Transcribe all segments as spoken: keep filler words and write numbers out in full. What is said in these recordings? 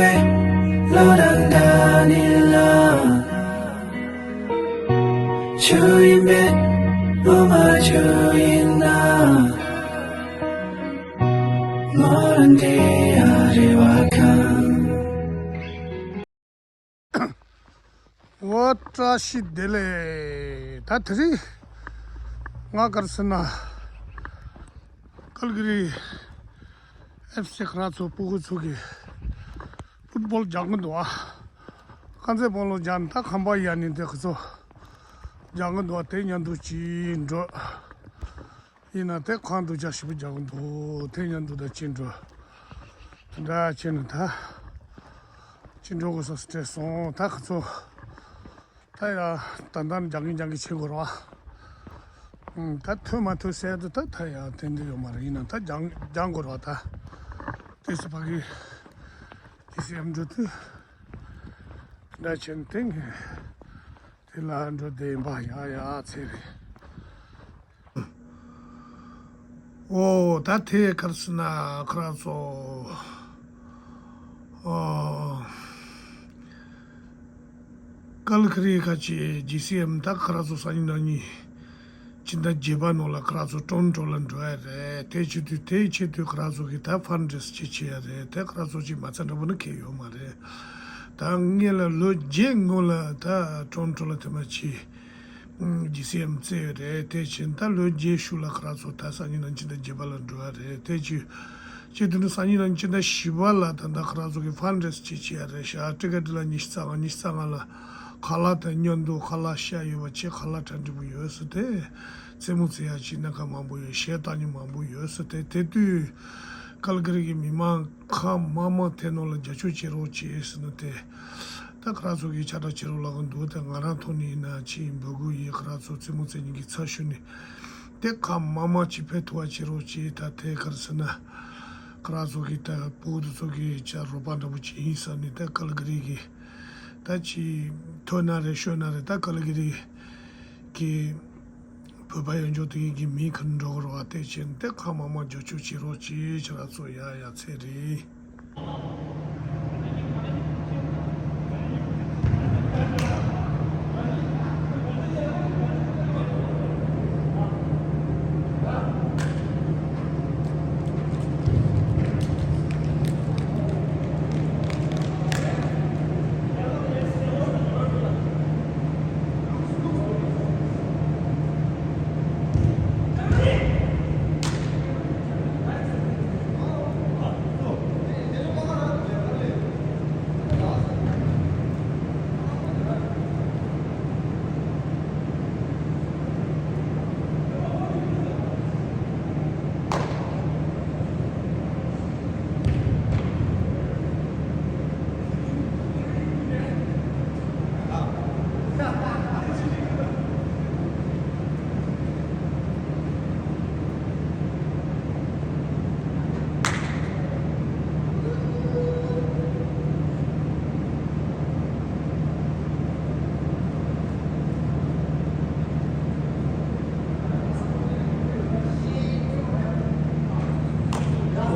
བློ་དང་འདྲ་ནི་ལ། ཆུ་ཡིན་པས་བློ་མ་ཆུ་ཡིན་ན། མོ་རང་འདྲེ་ཡ་རེ་བ་ཁང་། འོ་བཀྲ་ཤིས་བདེ་ལེགས། ད་དེ་རིང་ང་གར་སོང་ན་ཀལ་གི་རི་ཨེཕ་སི་ཁ་ར་ཚོ་སྤུ་གུ་ཚོ་གི་ཕུཊ་བོལ་རྒྱག་གི་འདུག་ཨ། དཀར་མཛེས་སྤོ་ལོ་རྒྱག་ནས་ད་ཁང་པ་ཡར་ནས་དེ་ཁོ་ཚོ་རྒྱག་གི་འདུག་ཨ། དེ་མཉམ་དུ་ཅིག་འགྲོ། ཡིན་ན་དེ་ཁང་དུ་ཇ་ཞིབ་པོ་རྒྱག་གི་འདུག་དེ་མཉམ་དུ་ད་ཅིག་འགྲོ། དེ་འདྲ་བྱས་ནས་ད་ཅིག་འགྲོ་དགོས་ས་སུ་སྤྲད་སོང་ད་ཁོ་ཚོ། ད་ཡ་ད་ལྟ་རྒྱག་གིན་རྒྱག་གིན་བྱེད་དགོས་རེད་བ། ཨང་། ད་ཐོན་མ་ཐོན་ཟེར་དུས་ད་ད་ཡ་དེ་འདྲ་ཡོད་མ་རེད། ཡིན་ན་ད་རྒྱག་རྒྱག་དགོས་རེད་བ། ད་དེ་སུ་ཕ་གི་དེ་སུ་ཡམ་འགྲོ་དུས་འདྲ་བྱས་ནས་དེ་ངས་དེ་ལ་འགྲོ་བསྡད་ཡིན་པ། ཡ་ཡ་ཚེ་རེད། ཨོ་ད་དེ་གར་སོང་ན་ཁོ་རང་ཚོ། ཨོ། ཀལ་གི་རི་ཁ་ཆེ་ཇི་སི་ཨེམ་ད་ཁོ་རང་ཚོ་སང་ཉིན་གནངས་ཉིན་སྤྱི་ཟླ་བརྒྱད་པ་ནང་ལ་ཁོ་རང་ཚོ་ཊོ་རོན་ཊོ་ལ་འགྲོ་ཡ་རེད། དེ་བྱེད་དུས་དེའི་ཆེད་དུ་ཁོ་རང་ཚོ་གིས་ད་ཕན་རེ་སི་ཅིག་བྱེད་ཡ་རེད། དེ་ཁོ་རང་ཚོ་ཅིག་མ་རྩ་འདྲ་པོ་ནི་ཁེལ་ཡོད་མ་རེད། ད་སྔོན་ལ་ལོ་བརྒྱད་སྔོན་ལ་ད་ཊོ་རོན་ཊོ་ལ་ཐེངས་མ་གཅིག་ཇི་སི་ཨེམ་བཙལ་ཡོད་རེད། དེ་བཞིན་ད་ལོ་བརྒྱད་ཤུལ་ལ་ཁོ་རང་ཚོ་ད་སང་ཉིན་གནངས་ཉིན་སྤྱི་ཟླ་བརྒྱད་པ་ལ་འགྲོ་བ་རེད། དེ་བྱེད་དུས་ནི་སང་ཉིན་གནངས་ཉིན་སྤྱི་ཟླ་བཞི་པ་ལ་ད་ལྟ་ཁོ་རང་ཚོ་གི་ཕན་རེ་སི་ཅིག་བྱེད་ཡ་རེད་ཤག་ཊི་ཀེ་ཊི་ལ་ཉི་ཤུ་རྩ་ལྔ། ཉི་ཤུ་རྩ་ལྔ་ལ་ཁ་ལག་དང་མཉམ་དུ་ཁ་ལག་ཤ་ཡོད་པ་བྱས། ཁ་ལག་གྲ་འགྲིག་པོ་ཡོད་ས་དེ། རྩེད་མོ་རྩེ་ཡ་ཅིག་སྣ་ཁ་མང་པོ་ཡོད། གཞས་བཏང་མཁན་མང་པོ་ཡོད་ས་དེ། དེ་དུས་ཀལ་གི་རི་གི་མི་མང་ཁག་མང་མང་དེ་ནང་ལ་རྒྱབ་སྐྱོར་བྱེད་རོགས་བྱེད་ཟེར་ནས་དེ། ད་ཁོ་རང་ཚོ་གིས་ཁྱབ་བསྒྲགས་བྱེད་རོགས་ལབ་ཀྱི་འདུག་དེ་ང་རང་ཐོག་ནས་ཡིན་ན་ཅིག་འབོད་སྐུལ་ཡིན། ཁོ་རང་ཚོ་རྩེད་མོ་རྩེ་མཁན་གྱི་ཚབ་ཞུས་ནས་དེ་ཁག་མང་མང་ཅིག་ཕེབས་ཐུབ་པ་བྱེད་རོགས་བྱེད། ད་དེ་ག་རེ་ཟེར་ན་ཁོ་རང་ཚོ་གིས་ད་སྤུ་གུ་དེ་ཚོ་གི་ཅིག་རོགས་པ་འདྲ་པོ་ཅིག་ཡིན་བསམ་ནས། ད་ཀལ་གི་རི་གི་ད་ཅིག་ཐོན་ན་རེད་ཤོར་ན་རེད། ད་ཀལ་གི་རི་གི་བོད་པ་ཡོད་འཇོག་དེ་གི་མིང་ཁུར་འགྲོ་གི་རེད་བ། དེ་བྱས་ནས་དེ་ཁག་མང་མང་རྒྱབ་སྐྱོར་བྱེད་རོགས་བྱེད། ཁྱེད་རང་ཚོ་ཡ་ཡ་ཚེ་རིང་།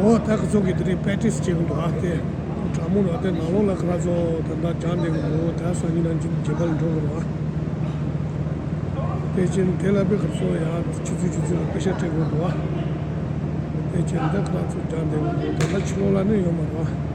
འོ་ད་ཁོ་ཚོ་གིས་དེ་རིང་པེ་ཊི་སི་བྱེད་གི་འདུག་ཨ། དེ་དྲ་མོ་ར་དེ་ནང་ལོགས་ལ་ཁོ་རང་ཚོ་ད་ལྟ་སྦྱང་བསྡད་གི་འདུག་ད་སང་ཉིན་ནང་ཆུ་ཚོད་བརྒྱད་པ་ལ་འགྲོ་གི་རེད་བ། དེ་བཞིན་དེ་ལ་དཔེ་ཁོ་ཚོ་ཡང་ཆུ་ཚོད་ཆུ་ཚོད་ལ་པེ་ཤ་སྤྲད་གི་འདུག་བ། དེ་བཞིན་དེ་ཁོ་རང་ཚོ་སྦྱང་བསྡད་གི་འདུག་ད་ལྟ་ཕྱི་ལོགས་ལ་ནི་ཡོད་མ་རེད་བ།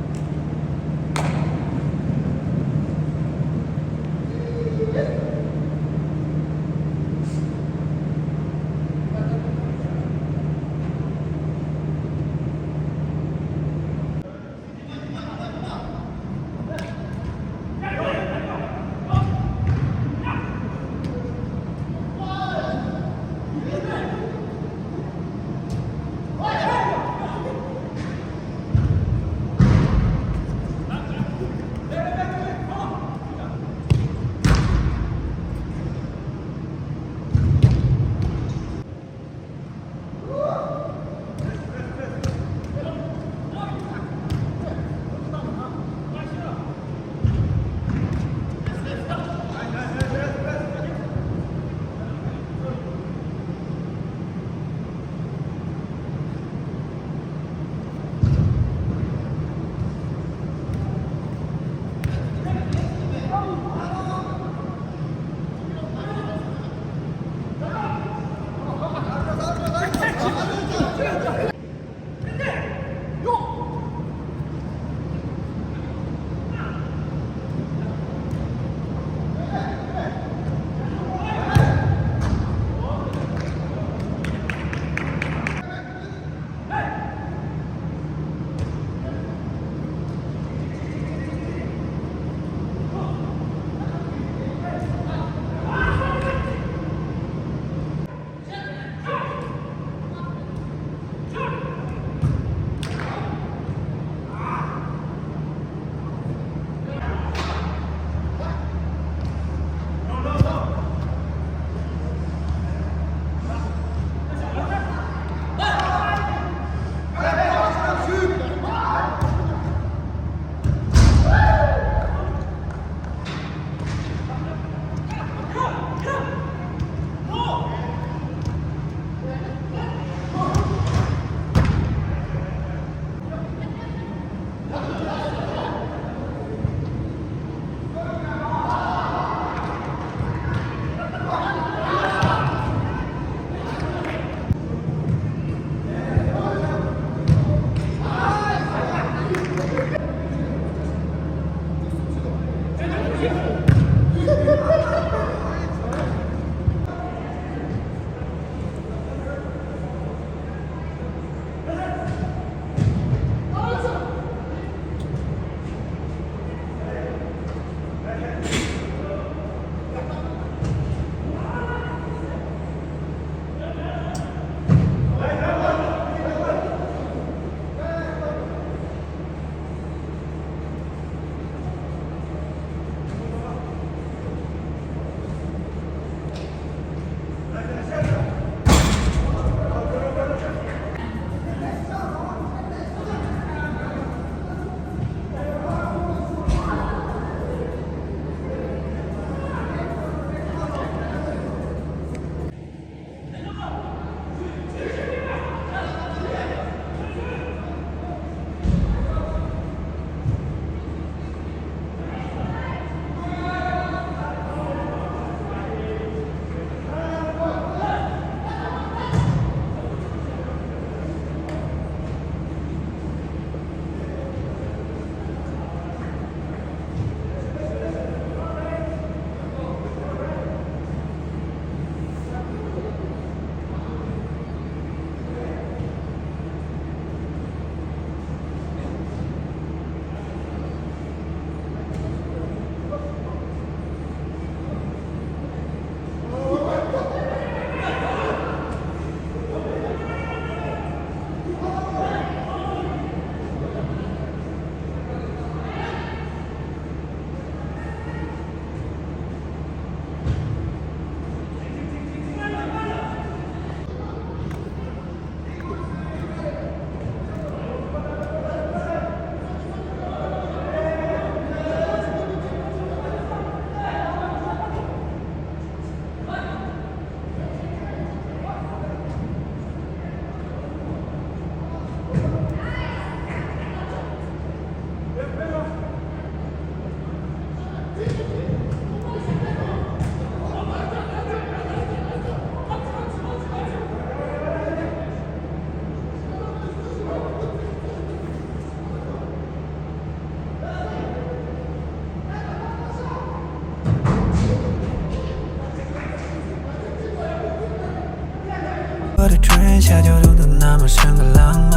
བར་དྲན་བྱ་རྒྱུ་རུ་དུ་ན་མ་ཤང་གི་ལང་མ།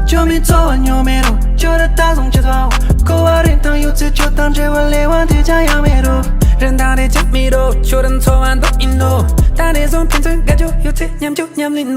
ཅོ་མི་ཚོ་བ་ཉོ་མེ་རོ་ཅོ་ར་ད་སོང་ཅི་ཚོ། ཁོ་བ་རེ་དང་ཡོད་ཚེ་ཅོ་དང་འབྲེལ་བ་ལེ་བ་དེ་ཅང་ཡང་མེ་རོ། རེན་དང་རེ་ཅང་མེ་རོ་ཅོ་ར་ཚོ་བ་འདོ་ཨིན་ནོ། ད་རེ་ཟོང་ཕན་ཚུན་དགའ་ཅོ་ཡོད་ཚེ་ཉམ་ཅོ་ཉམ་ལིན་ནོ།